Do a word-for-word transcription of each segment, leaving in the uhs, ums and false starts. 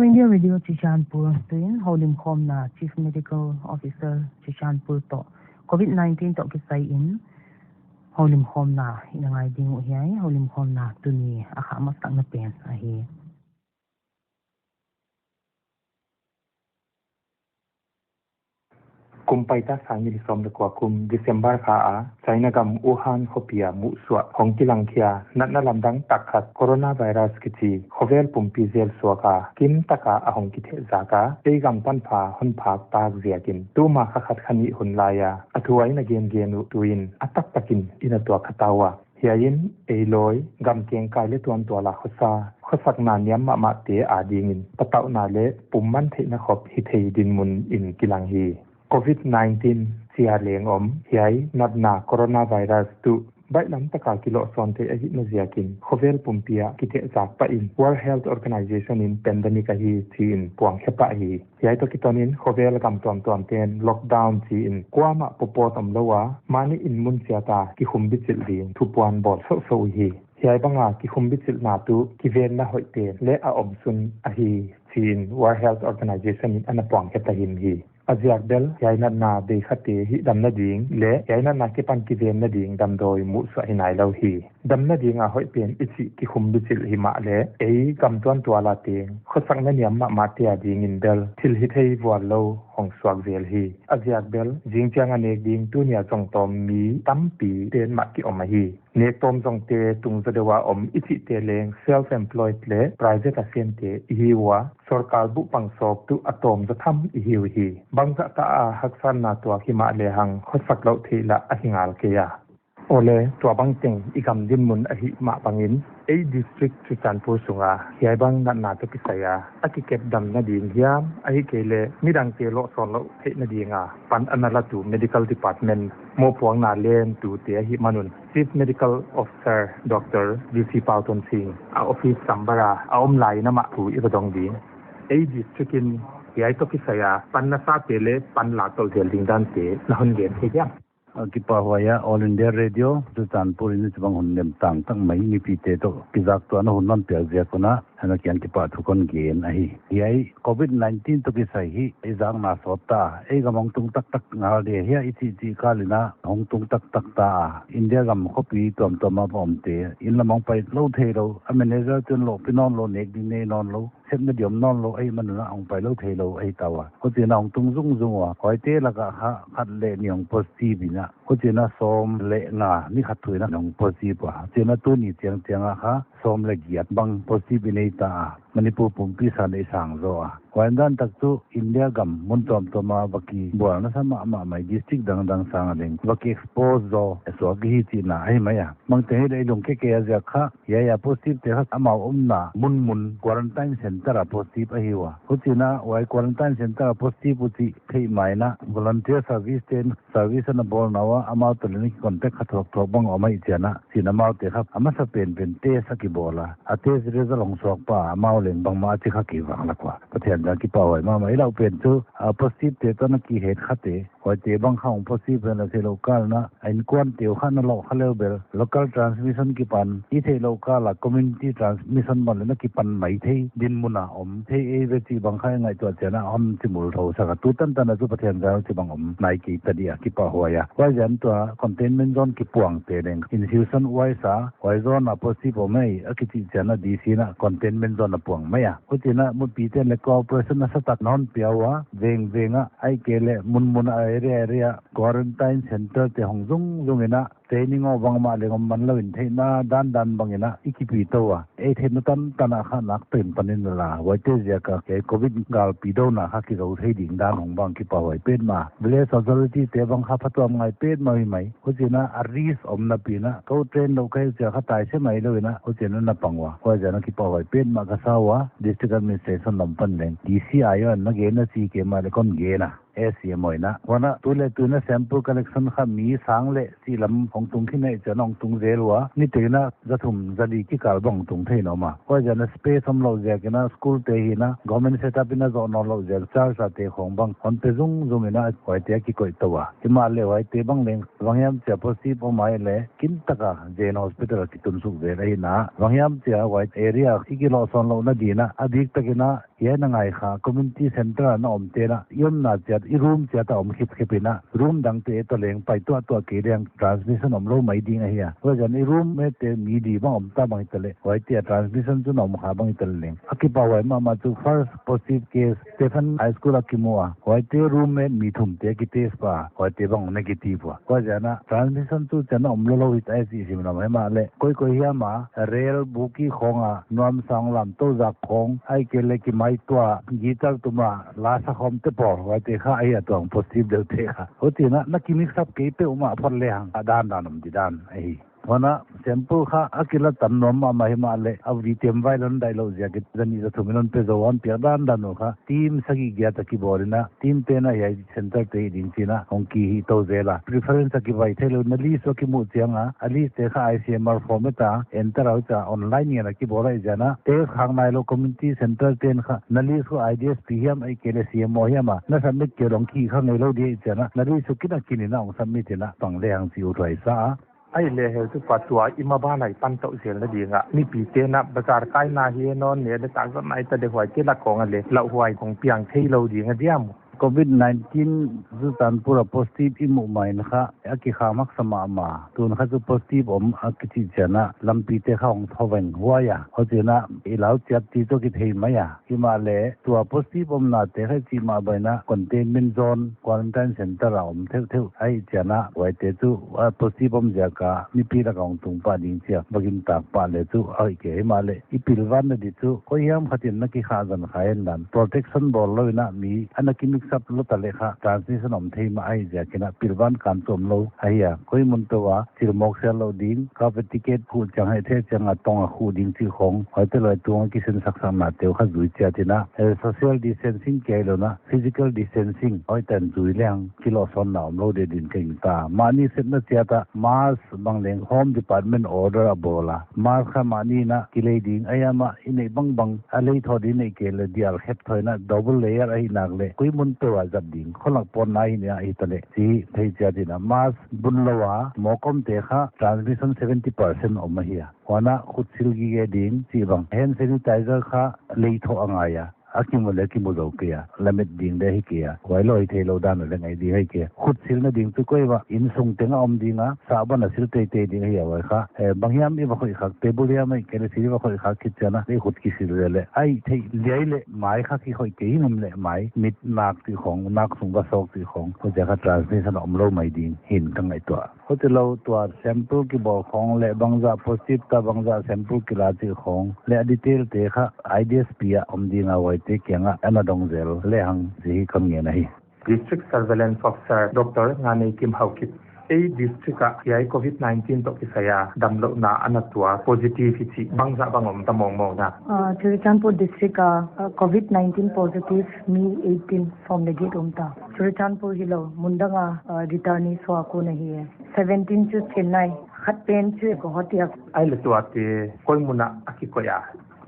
India Radio Churachandpur, tuin houlimkhawmna Chief Medical Officer Churachandpur toh COVID nineteen toh kisai in houlimkhawmna i na ngai ding uh. Hiai houlimkhawmna tuni a kha masakna pen ahi. Kum paita sang nih leh sawm leh kua kum December kha a China gam Wuhan khopi a muhsuah hong kilangkhia natna lamdang tak khat coronavirus kichi khovel pumpi zel suak a kim taka a hong kithehzak a, ei gam tanpha hon phak tak ziakin tuma kha khat kha nih hun lai a a thu a i na gengen uh tuin a taktakin i na tuak kha ta ua. Hiai in ei lawi gam kengkai leh tuantual a khosa, khosakna niam mahmahte adingin patauhna leh pumman theihna khop hithei dinmun in kilang hi. COVID nineteen chia leng om hiai natna coronavirus tuh baihlam taka kilohsawn theih ahihna ziakin khovel pumpi a kithehzak pah in World Health Organization in pandemic ahi chi in puangkhe pah hi. Hiai toh kitonin khovel gam tuamtuamte'n lockdown chi in kuamah pawtpawt omlou a, mahni in mun chiat a kikhum bichilh ding thupuan bawl souhsouh uhi. Hiai banga kikhum bichilhna tuh kivenna hoihte leh a omsun ahi chi in World Health Organization in ana puangkhe ta him hi. A ziak bel hiai natna deikhate hihdamna ding leh hiai natna kipan kivenna ding damdawi muhsuah hi nailou hi. Damna dinga hoihpen i chih kikhum bichilh himahleh ei gam tuantual a teng khosakna niam mahmahte adingin bel thil hithei vuallou hong suak zel hi. A ziak bel zingchiang a nek ding tuni a zong tawm mi tampite'n mah ki om ahi. Nek tawm zongte tungzaw deuh a om i chihte leng self-employed leh private a semte i hi ua, sorkar buhpang sawp tuh a tawmzaw tham i hi uhi. Bangzah ta a haksatna tuak himahleh hang khosak louh theih lah ahi ngal kei a. Awle, tuabang teng i gam dinmun ahih mah bangin ei district Churachandpur sunga hiaibang natna toh kisai a a kikep damna ding hiam ahihkeileh midangte lohsawn louh theihna dinga pan ana latu medical department mohpuakna lentute ahihman un Chief Medical Officer Dr. G C Pautonsing a office chamber a a om lai in amah thu i va dong ding. Ei district in hiai toh kisai a pan nasate leh pan lak tolh zel ding dante na hon gen thei diam? A kipahhuai a, All India Radio Churachandpur in hichibang hun nemtang tak mai mipite toh kizaktuahna hun hon piak ziak un ana kiang kipahthu kon gen ahi. Hiai COVID nineteen toh kisai hi i zakna sawt ta, ei gam hong tung taktak ngal dia hia i chihchih kal in hong tung taktak ta a, India gam khopi tuamtuam a va omte inn lam hong pai lou theilou, a manager te'n lohpi nawnlou, nek ding nei nawnlou, sepna diam nawnlou ahihman un hong pai lou theilou ahi ta ua. Huchiin hong tung zungzung ua, huaite laka kha khat leh nih hong positive in, huchiin sawm leh nga ni khat thu in hong positive ua. Huchiin tuni chiangchiang a kha sawm leh giat bang positive i nei ta a, Manipur pumpi sang leh i sang zaw a. Huai dan tak tuh India gam mun tuamtuam a va kibualna sa mahmah mai, district dangdang sang a leng va ki expose zaw suak hi chihna ahi mai a. Bangteng hileh i lungke kei a ziak kha, hiai a positive te kha amau omna munmun quarantine center a positive ahi ua. Huchiin huai quarantine center a positive uh chih theih ma in volunteer service te'n service ana bawlna ua, amau toh leng ki contact kha thuakhuak bang om ahih chiang, huchiin amaute kha a masapenpen test a kibawl a, a test result hong suak pah a amau leng bangmah a chi kha kei vang lak ua. Pathian zang kipahhuai mahmah. I lauh pen tuh a positive te toh na kihet khate, huaite bang kha hong positive pen a theilou kal in, a innkuante uh kha na loh kha leh bel local transmission kipan, i theihlouh kal a community transmission bang leh na kipan maithei dinmun a om thei eive chih bang kha i ngaihtuah chiang hon chimul thou sak a. Tu tantan a tuh Pathian zang chibang om nai kei ta dia, kipahhuai a. Huaiziakin tua containment zone kipuangte leng institution wise a, huai zone a positive om ei a kichih chiang D C in containment zone a puang mai a. Huchiin mipite'n leng cooperation nasatak na hon pia ua, vengveng a, ahihkeileh munmun a, area area quarantine center te hong zungzung in, training aw bangmah leng om manlou in, theihna dandan bang in i kipi tou a. Ei theihna tantan a kha nakpi in pan in la, huaite ziak a hiai COVID galpi douna kha kizou thei ding dan hong bang kipahhuai petmah. Village authority te bang kha phatuam ngai petmah hi mai. Huchiin a risk om napi in, kou train louh ka hi chia kha tai se mai lou in, huchiin na pang ua. Huaiziakin kipahhuai petmah ka sa ua, district administration lam pan leng D C aiawh na gen na chi kei mahleh kon gen a. S C M O in a. Huan a tu leh tu in a sample collection kha mi sang leh chih lam hong tung khin ahih chiang a hong tung zel ua. Niteng in a za thum za li kikal bang tung thei nawn a. Huaiziak in a space omlou ziak in a school te hi in a government setup in a zoh nawnlou ziak church a te khong bang hon pe zungzung in a huaite a kikoih tou a. Himahleh huaite bang leng bang hiam chia positive om ahih leh kin taka Jain Hospital a kitun suk zel ahi in a. Bang hiam chia huai area i kilohsawn louhna di'n a, a dik takin a hiai na ngai kha community center a na omte'n a, i omna chiat, i room chiat a om khipkhip in a, room dangte toh leng pai tuahtuah kei leng transmission omlou mai ding ahi a. Huaiziak in i roommate te mi li bang om ta bang hitaleh, huaite a transmission chu na om kha bang hitaleh leng. A kipahhuai mahmah chu first positive case Stephen High School a kimu a, huaite roommate mi thumte kitest pah a, huaite bang negative ua. Huaiziak in a transmission chu chiang a omlou lou hita e chih sim lam himahleh, koikoi hiam a rel buki khong a nuamsa lam tou zak khong, ahihkeileh kimaituah guitar tum a la sa khawm te pawl, huaite kha ahi a tuang positive deuh te kha. Huchiin a na kimixap kei peuhmah phot lehang a dandan om didan ahi. Huan a sample kha a kila tam nuam mahmah himahleh a vuitem vai lon daihlouh ziakin zani za thum in hon pe zou a, hon piak dandan uh kha team sagih giat a kibawl in a, team te'n a hiai center te hi ding chi'n a hong kihih tou zel a. Preference a kivai theilou in a list uh a kimuh chiang a, a list te kha I C M R format a enter a, huchia online ngen a kibawl ahih ziak in a, test khak nailou community center te'n kha na list uh I D S P hiam ahihkeileh C M O hiam a na submit kei leh hong kihih kha ngeilou di ahih chiang a, na list uh kin a kin in a hong submit in a pang lehang chih uh thuaisa a. Ahihleh heutupa, tua i maban a i pan tou zelna ding a, mipite'n a bazar kaina hi nawn, neu leh tak zat nai ta leh huaite lak khong a leh lauhuai hong piang theilou ding a diam? Covid nineteen Churachandpur a positive i muh ma in kha a kikham haksa mahmah. Tun kha chu positive om a kichih chiang a lampite kha hong thou venghuai a, huchiin a i lau chiat chih chu kithei mai a. Himahleh tua positive omnate kha chih mah bang in a containment zone, quarantine center a om theuhtheuh ahih chiang a, huaite chu a positive om ziak a mipi lak a hong tung pah ding chia va gintak pah leh chu ahih kei. Himahleh i pilvan na di chu koi hiam khat in na kikhah zan kha henla, protection bawl lou in a mi a na kimixap lou ta leh kha transmission om thei mah ahih ziakin a pilvan kan chu omlou ahi a. Koi mun tou a thil mawk sel lou ding, kap a ticket khuh chiang, heh thei chiang a tong a khuh ding chih khong, huaite loi tung a kisinsaksaknate uh kha zui chiat in a, eh, social distancing kia hilou in a, physical distancing hoihtak in zui lehang kilohsawnna omlou deuh dingin ka gingta. Mahni sepna chiat a mask bang leng Home Department order a bawl a, mask kha mahni in a kilei ding ahi a, mah i neih bangbang a lei thou ding, neih kei leh dial khep thou in a, double layer ahih nak leh koi mun tou a zat ding, kholak pawtna hi in a, hitaleh chih thei chiat in a, mask bun lou a mawk omte kha transmission seventy percent om ahi a. Huan a khut sil gige ding chih bang, hand sanitizer kha lei thou a ngai a, a kimu leh kimu zou kei a, lamet ding leh hi kei a, huailou hi theilou dan a leng ahi ding ahi kei a. Khut silna ding chu koi va insung teng a om ding a, sahban a sil teitei ding ahi a, huai kha, eh, bang hiam i va khoih khak, table hiam ahihkeileh sil i va khoih khak khit chiang a i khut kisil leh, ahih theih liai leh mai kha kikhoih kei himhim leh mai, mit nak chih khong, nak sung va sawk chih khong, huchia kha transmission omlou mai ding hi'n ka ngaihtuah. Huchilou tua sample kibawl khong leh bangzah positive ta, bangzah sample kila chih khong leh a detail te kha I D S P a om ding a, huaite kiang a ana dong zel lehang chih hi ka ngen ahi. District Surveillance Officer Doctor Nganeikim Haokip, ei district ah hiai covid nineteen toh kisai a damlouhna ana tuak positive hi chih bangzah bang om ta mawngmawng na? Ah, Churachandpur district a, ah, covid nineteen positive mi eighteen, sawm leh giat om ta. Churachandpur hilou, mundang a, ah, returnees hu a kon ahi. Seventeen chu Chennai, khat pen chu Guwahati a. Ahihleh tuate koi mun ah a kikoih a?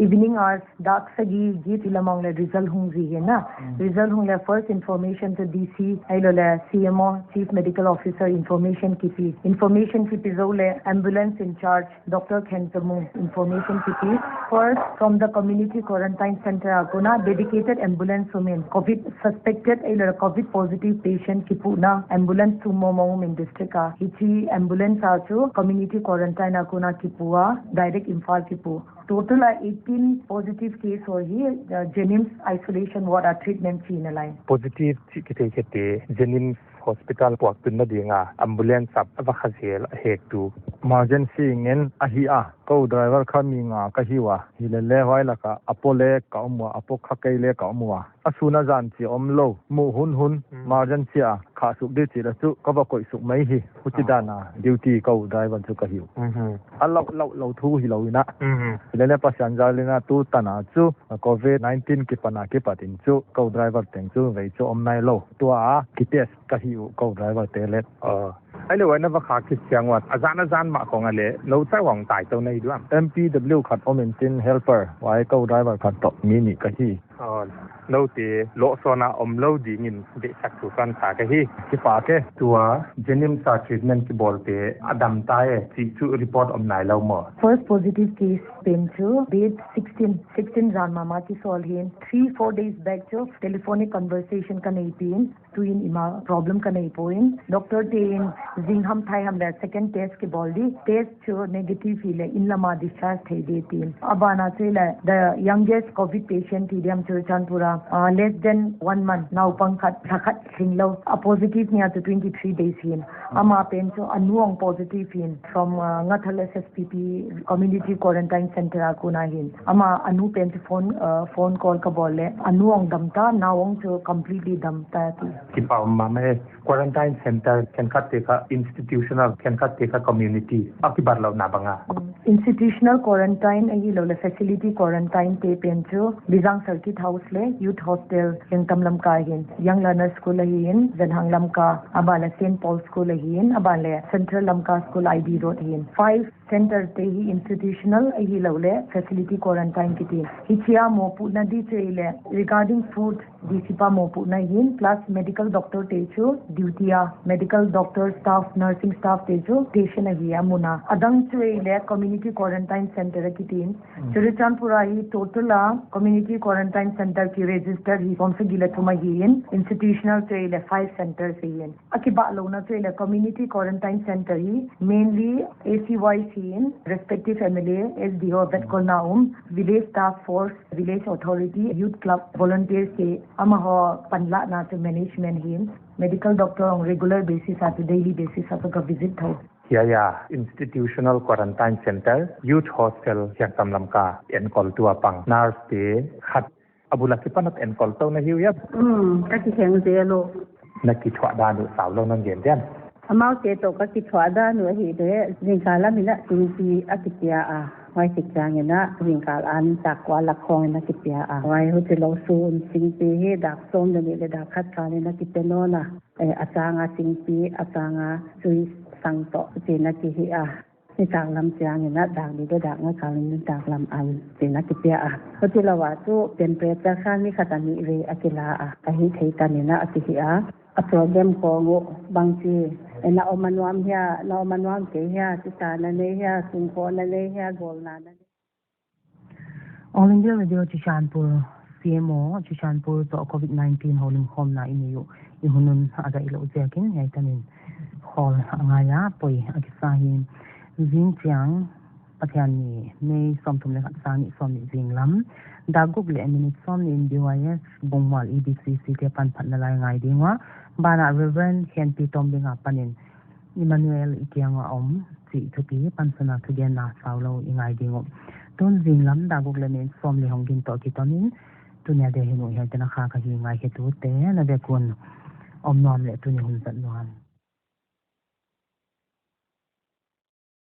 Evening hours, dak sagih giat i lam ah leh result hong zi hi na. Hmm. Result hong leh first information to D C, ahilouleh C M O, Chief Medical Officer, information kipe. Information kipe zou leh ambulance in charge, Doctor Khenchamu, information kipe. First, from the community quarantine center a kon a dedicated ambulance om in, covid suspected ahilouleh covid positive patient kipuhna ambulance thum mawngmawng om in district a. Hichi ambulance a chu community quarantine a kon a kipu a, direct Imphal kipu. Total a eighteen positive case ho hi, uh, JNIMS isolation ward a treatment chihna lai. Positive chih kithei khete JNIMS Hospital puak tunna ding a ambulance sap a va kha zel a hek tu. Emergency ngen ahi a, kou driver kha mi nga ka hi ua. Hilele huai laka a paw le ka om ua, a paw kha kei le ka om ua. A sun a zan chi om lou, muh hunhun, Hmm. emergency a khah suk di chih leh chu ka va koih suk mai hi. Huchi Ah. dan a duty kou driver chu ka hi uh. Mhm. A lauh lauh lou thu hilou in a. Mhm. Hilele Pathian zalin a tu tan a chu, a, covid nineteen kipan a kipat in chu kou driver teng chu vei chu om nailou. Tua a ki test ka hi uh kou driver te leh. Oh. Ahihleh huai na va khah khit chiang ua, a zan a zan mah khong a leh, nou chauh hong tai tou na hi diam? M P W khat om in chin helper, huai kou driver khat toh mi nih ka hi. Oh, noute lohsawn a om lou dingin deihsak thu kon sa ka hi. Kipak e. Tua JNIMS a treatment kibawl te a dam ta e chih chu report om nailou maw? First positive case pen chu date sixteen, sixteen zan mahmah kisawl hi'n, three, four days back chu telephonic conversation ka nei pen, tuin ima problem ka nei poi. Doctor te'n zing ham thai ham leh second test kibawl di. Test chu negative hileh inn lam a discharge thei di ti'n. A ban a chu leh the youngest covid patient hi diam Churachandpur a, ah, less than one month, naupang khat, thla khat tlinglou. A positive nia chu twenty-three days hi'n. Ama pen chu a nu hong positive hi'n from, ah, Ngathal S S P P community quarantine center a kon a hi'n. Ama a nu pen chu phone, ah, phone call ka bawl leh a nu hong dam ta, nau hong chu completely dam ta ti. Kipak mahmah e. Quarantine center khenkhat te kha institutional, khenkhat te kha community. A kibatlouhna bang a? Mm. Institutional quarantine ahilouleh facility quarantine te pen chu Bijang Circuit House leh Youth Hostel Hiangtam Lamka hi'n, Young Learner School ahi'n, Zenhang Lamka, a ban leh Saint Paul School ahi'n, a ban leh Central Lamka School I D Road hi'n. Five center te hi institutional ahilouleh facility quarantine kiti. Hichia mohpuhna di chu leh regarding food, D C pa mohpuhna hi'n, plus medical doctor te chu duty a, medical doctor staff, nursing staff te chu station ahi a mun a. A dang chu leh community quarantine center a kitin. Mm. Churachandpur a hi total a community quarantine center ki register hi sawmsagih leh thum ahi'n, institutional chu leh five centers ahi'n. A kibahlouhna chu leh community quarantine center hi mainly A C Y C hi'n, respective M L A, S D O, vetkholhna um, village task force, village authority, youth club, volunteers te, amaho panlahna chu management hi'n, medical doctor hong regular basis a chu, daily basis a chu ka visit thou. Hiai a institutional quarantine center, youth hostel Hiangtam Lamka enkol tu a pang nurse te khat a bul a kipan a enkol tou na hi uh a? Hmm, ka kiheng zel uh. Na kithuah dan uh saulou non gen diam? Amaute toh ka kithuah dan uh ahihleh, zingkal lam in a singpi a kipia a. Huai khit chiangin a, zingkal an tak kua lak khong in a kipia a. Huai huchilou sun singpi hi dak sawm leh nih leh dak khat kal in a kipe nawn a. Eh, a chang a singpi, a chang a sui sang toh, chi'n a kihi a. Nitaklam chiangin a dak li leh dak nga kal in nitaklam an chi'n a kipia a. Huchilou a chu temperature kha ni khat a nih vei a kila a. A hih theih tan in a kihi a. A problem khong uh bangchi, eh, na om a nuam hia, na om a nuam kei hia, chisa na nei hia, sungkho na nei hia, gawlna na nei. All India Radio Churachandpur, C M O Churachandpur toh covid nineteen houlimkhawmna i nei uh, i hun un a daihlouh ziakin hiai tanin khawl a ngai a, poi a kisa hi. Zing chiang Pathianni, May sawmthum leh khat, sang nih sawmnih zinglam, dak guk leh minute sawmnih in B Y F Bungmual E B C C te apan phatna la i ngai ding ua, banah Reverend Khenpi Tawmding apanin Emmanuel i kiang a om chih thupi pansan a thugenna saulou i ngai ding uh. Tun zinglam dak guk leh minute sawmli hong gin toh kiton in, tuni a dia hin uh hiai tan a kha ka hi. Ngaikhetute na vek un om nuam leh tuni hun zat nuam.